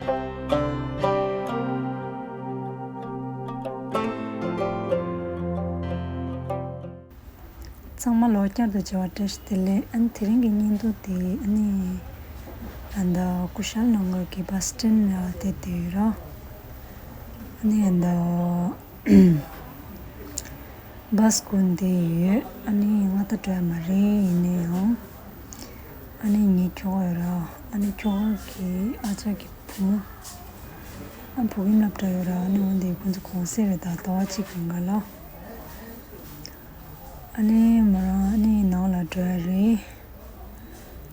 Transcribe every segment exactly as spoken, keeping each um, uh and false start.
ཚང་མ་ལོ་བསྐྱར་དུ་མཇལ་བ་བཀྲ་ཤིས་བདེ་ལེགས། ཨ་ནི་དེ་རིང་གི་བརྙན་ཐུང་དེ་ཨ་ནི་ཨ་ད་ཀུ་ཤལ་ནང་གི་བྷ་སི་སི་ཊེན་ལ་བསྡད་དེ་ཡོད་ར། ཨ་ནི་ཨ་ད་བྷ་སི་སྒུག་བསྡད་ཡོད། ཨ་ནི་ང་ད་འགྲོ་ཡ་མ་རེད། ཡིན་ནའི་ཡང་ཨ་ནི་ངའི་ཁྱོ་ག་ཡོད་ར། ཨ་ནི་ཁྱོ་ག་གི་ཨ་ཅག་གི་བུ་མོ། ཨ་བོད་ཁྱིམ་སློབ་གྲྭ་ཡོད་ར། ཨ་ནི་འོན་ཏེ་ཁོང་ཚོ་གུང་སེང་རེད། ད་ཟླ་བ་གཅིག་གི་སྔོན་ལ། ཨ་ནི་མོ་རང་ཨ་ནི་ནང་ལ་འགྲོ་ཡ་རེད།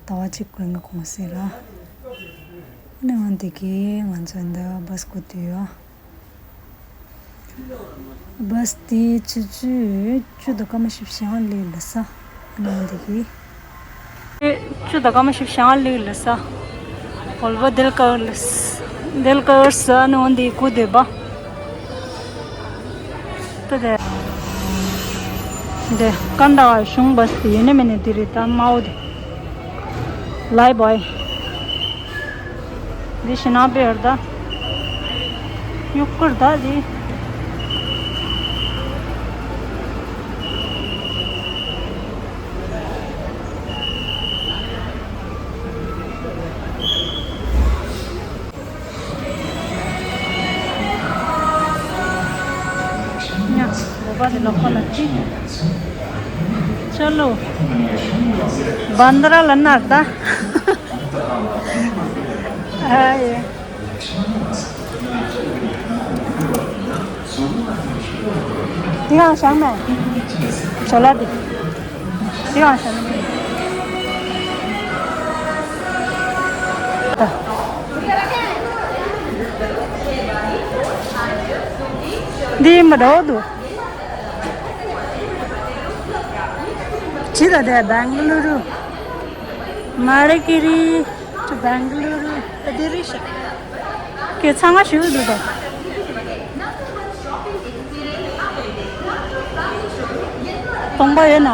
ཟླ་བ་གཅིག་གི་སྔོན་གྱི་གུང་སེང་ར། ཨ་ནི་འོན་ཏེ་གི་ང་ཚོ་འདི་བྷ་སི་སྒུག་བསྡད་ཡོད། བྷ་སི་དེ་ཆུ་ཚོད་བཅུ་དང་སྐར་མ་བཞི་བཅུ་ཞེ་ལྔ་སླེབས་ལ་ས། ཨ་ནི་འོན་ཏེ་གི་བཅུ་དང་སྐར་མ་བཞི་བཅུ་ཞེ་ལྔ་སླེབས་ལ་ས། བོལ་བོ་དིལ་ཀར་ལ་ས། དིལ་ཀར་ས། ཨ་ནི་འོན་ཏེ་སྒུག་བསྡད་པ། ད་དེ། འདི་ཀན་ད་གཞུང་བྷ་སི་དེ་ཡིན་ནི་མིན་ནི་དེ་རེད། ད་དམར་པོ་དེ། ལའི་བྷོའི། འདི་ཞེ་ནག་པོ་ཡོད་ད། ཡུག་ཀུར་ད་འདི། ཡ། འོ་བ་དེ་ལོག་པ་ལ་ཅི། ཅ་ལོ། བན་དྲ་ལ་ནར་ད། ཨ་ཡེ། འདི་གང་བཞག་མེད། བྱ་ལ་འདི། འདི་གང་བཞག་མེད། འདི་མ་འགྲོ་འདུག་ཇི་ལྟར་དེ་སྦེང་ལུ་རུ། མ་རི་ཀི་རི། ཊུ་སྦེང་ལུ་རུ། ཨ་དེ་རི་ཤ། ཁྱེད་ཚང་མ་ཞུ་འདུག་ད། སྟོང་པ་ཡོད་ན།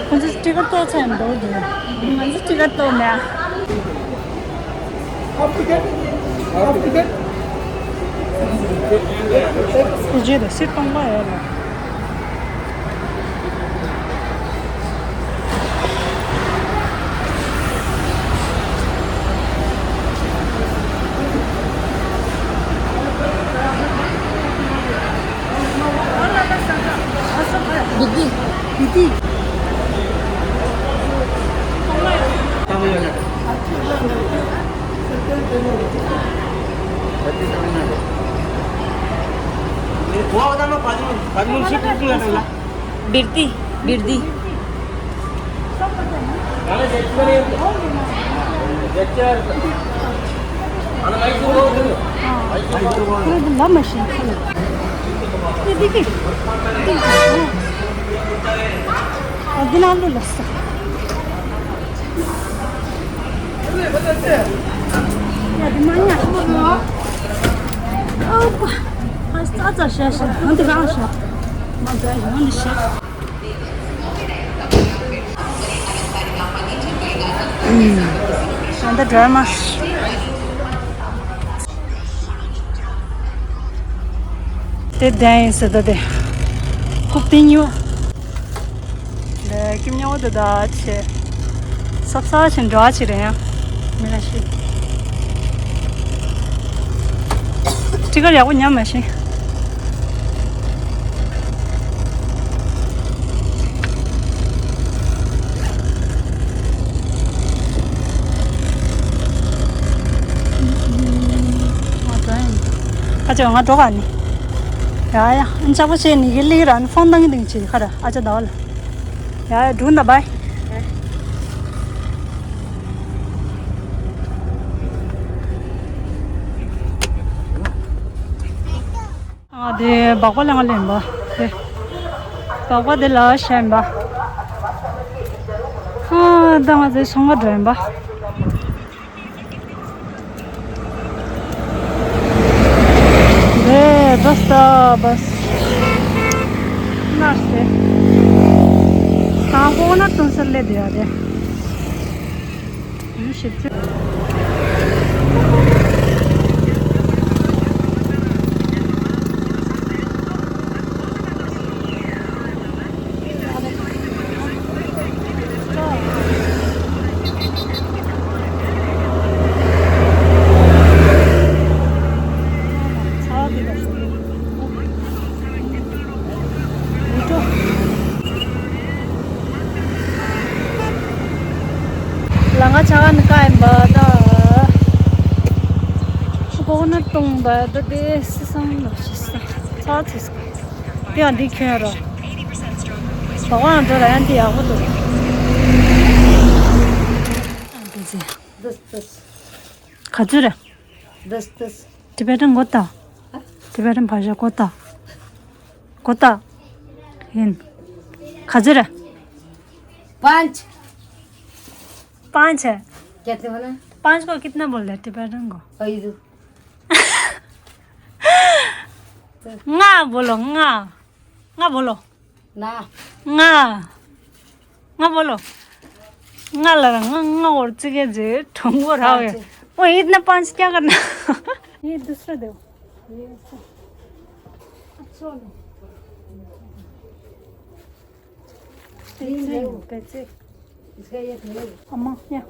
ཁོང་ཚོས་ཊི་ཀེ་ཊི་གཏོང་ཚར་ཡང་འགྲོ་འདུག་ང་ཚོས་ཊི་ཀེ་ཊི་གཏོང་མེད་ཨ། ཨ་ཁུ་ཁེ། ཁུ་ཇེ་དང་སི་སྟོང་པ་ཡོད་ལ། བི་ཏི། བི་ཏི། བི་ཏི། བི་ཏི། ཁོ་ལ་མ་ཤེས་ཁོ་ལ། ཨེ་འདི་གི། འདི་གི། ཨ་འདི་ནང་ལོ་ལ་ས། ཡ་འདི་མ་ཉག་ཨོ་པ། ཨ་ཙ་ཙ་ཤ་ཤ། ང་འདི་གང་ཤ། ང་འདི་ཡང་འདི་ཤ། ཨུམ། ད་ལྟ་འགྲོ་མ། དེ་བདེན་ཡིན་ཟེར་ད་དེ། ཁུག་ཏིང་ཡོད། ལས་ཀྱི་མྱོང་དེ་ད་ཆེ། སབ་སབ་ཆེན་འགྲོ་ཆེ་རེད་ཡང་། མི་ལ་ཤི། ཊི་ཀེ་ཊི་ཡག་པོ་ཉམས་མ་ཤེས། ཨ་ཅག་ང་འགྲོ་ག་ནི། ཡ་ཡ། ཨ་ཅག་པོ་བྱས་ནི་གི་ལིག་ར་ནི་ཕོན་བཏང་གི་འདུག་ཅེས་ཁ་ར་ཨ་ཅག་ཟླ་བ་ལ། ཡ་ཡ། འགྲོ་ན་བའི། ཨ་དེ་སྦག་སྦག་ལ་ང་ལེན་པ། དེ་སྦག་སྦག་དེ་ལ་ཞེན་པ། ཨ་ད་ང་ཚོའི་ཚོང་པ་འགྲོ་ཡིན་པ། དེ་ད་སྟ་བྷ་སི་ནར་སེ། ད་ཀོ་ནར་ཏུན་སར་ལེ་དེ་ཡ་དེ། ཡུལ་ཞིག་ཅིག་ཀོ་ནར་གཏོང་ད་ད་དེ་སི་སང་ལ་ཤི་ས་ཚ་ཚིས་ཀ་དེ་ཡང་འདི་ཁྱོད་ར་བ་བང་འགྲོ་ལ་ཡང་འདི་ཡག་པོ་འདུག་ཨ་འདི་ཟེ། ག་ཚོད་རེད། Tibetan གོ་ད། Tibetan བ་ཞ་གོ་ད། གོ་ད། ཡིན། ག་ཚོད་རེད། पाँच। पाँच है। क्या थे बोला? पाँच को कितना बोल रहे हैं Tibetan को? ལྔ་བོ་ལོ་ལྔ། ལྔ་བོ་ལོ། ལྔ། ལྔ་བོ་ལོ། ལྔ་ལ་ལྔ་ལྔ་བོར་ཙི་གེ་ཟེར་གྲོང་བོ་ར་བས། वो इतना पाँच क्या करना? ये दूसरा दो। ये अच्छा। अच्छा ना। तीन दो। कैसे? इसका ये थे। अम्मा, या।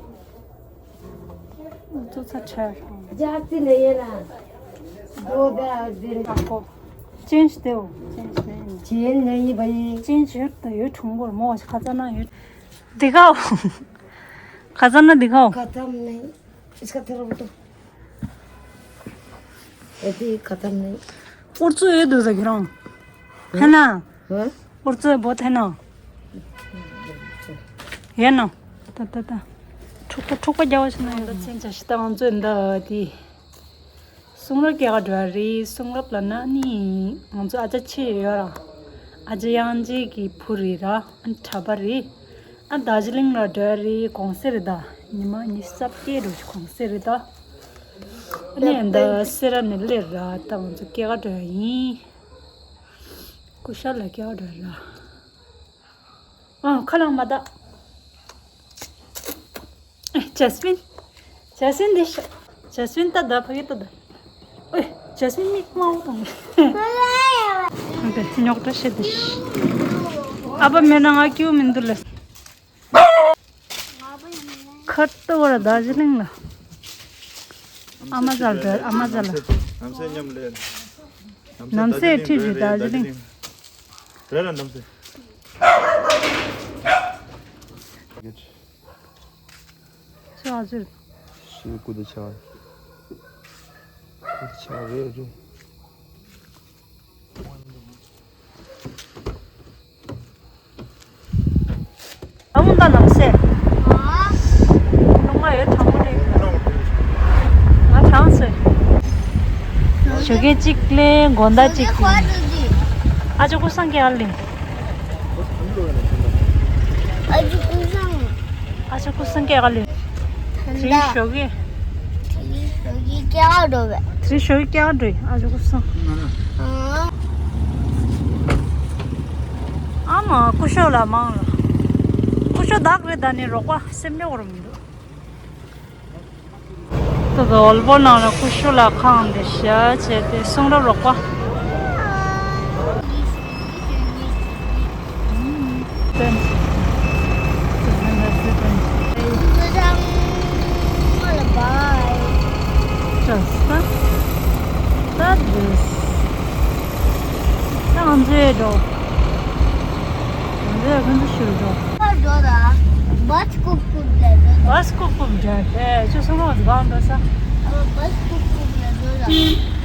तू सा छह। जाती नहीं है ना। दो दा दिन। आपको change दो। Change नहीं। Change नहीं भाई। Change यो तो यो ठुंगो मो खजाना यो। दिखाओ। खजाना दिखाओ। खत्म नहीं। इसका तेरा वो तो। ये भी खत्म नहीं। उर्सु ये दो गिराऊं। है ना? ཧུ། ཨོ་ཙི་བོ་ཐེ་ན། ཡེ་ན། ད་ད་ད། འཁྲུག་པ་འཁྲུག་པ་རྒྱག་པ་ཞིག་ན་ཡོད། ད་མཚན་ཆ་ཤི་ད་ང་ཚོས་འདི་དེ། གསུང་རབ་སྐྱེལ་ག་འགྲོ་ཡ་རེད། གསུང་རབ་ལབ་ན་ནི། ང་ཚོ་ཨ་ཅག་ཆེ་ཡོད་ར། ཨ་ཅག་དབྱངས་ཅན་གྱི་བུ་རེད་ར། ཨ་གྲྭ་པ་རེད། ཨ་རྡོ་རྗེ་གླིང་ལ་འགྲོ་ཡ་རེད། གུང་སེང་རེད་ད། ཉི་མ་ཉི་ཤུ་རྩ་བརྒྱད་འགྲོ་ཞིག་གུང་སེང་རེད་ད། ཨ་ནི་འདི་སེ་ར་ནས་སླེབས་ར། ད་ང་ཚོ་སྐྱེལ་ག་འགྲོ་ཡ་ཡིན། སྐུ་ཤ་ལ་སྐྱེལ་འགྲོ་ར། ཨ་ཁ་ལག་མ་ད། ཇ་སི་མིན། ཇ་སི་མིན་འདི་ཤ། ཇ་སི་མིན་ད་ད་ཕ་གི་ད་ད། ཨོ་ཇ་སི་མིན་མིག་དམར་པོ་དང་། ཨ་ཀེ་རྙོག་དྲ་བཤད་དེ་ཤི། ཨ་ཕ་མེད་ན་ང་སྐྱིད་པོ་མི་འདུག་ལེ། ཁར་ཏོ་བར་རྡོ་རྗེ་གླིང་ལ། ཨ་མ་ཟལ་བྲལ་ཨ་མ་ཟལ་ལ། ནམ་སེ་མཉམ་ལས། ནམ་སེ་ཁྲིད་རེད་རྡོ་རྗེ་གླིང་། རེད་ར་ནམ་སེ། ཚོ་ཨ་ཟུར། ཤི་ཀུ་དེ་ཆ། ཀུ་དེ་ཆ་རེད་རེད། ཨ་མོ་ད་ལམ་སེ། ལུང་མ་ཡོད་གྲང་མོ་རེད། ང་གྲང་སོས། ཞོགས་ཀས་གཅིག་ལས་དགོང་དག་གཅིག་ཨ་ཅོ་ཀུ་སང་གེ་ཨ་ལེ། ཨ་ཅོ་ཀུ་སང་། ཨ་ཅོ་ཀུ་སང་གེ་ཨ་ལེ། དྲིན་ཞོགས་ཀས། དྲིན་ཞོགས་ཀས་སྐྱེ་བ་འགྲོ་བས། དྲིན་ཞོགས་ཀས་སྐྱེ་བ་འགྲོ་ཡི་ཨ་ཅོ་ཀུ་སང་། ཨ་མ་སྐུ་ཞབས་ལ་མང་ལ། སྐུ་ཞབས་བདག་རེད་ད་ནི་རོགས་པ་སེམས་ལེགས་རུ་མི་འདུག་ད་ལྟ་ཨོལ་པོ་ནང་ལ་ཀུ་ཤུ་ལ་ཁང་འདི་ཤ་བྱས་ཏེ་གསུང་རབ་རོགས་པ། ད་ང་ཚོའི་འགྲོ། ང་ཚོའི་ཁོང་ཚོ་ཞུ་འགྲོ། འགྲོ་ད། བཱས་ཀུབ་ཀུབ་ལ་འགྲོ་ད། བཱས་ཀུབ་ཀུབ་འགྲོ་དེ་ཅོ་སོང་ང་འདུག་གང་འགྲོ་ས། བཱས་ཀུབ་ཀུབ་ལ་འགྲོ་ད།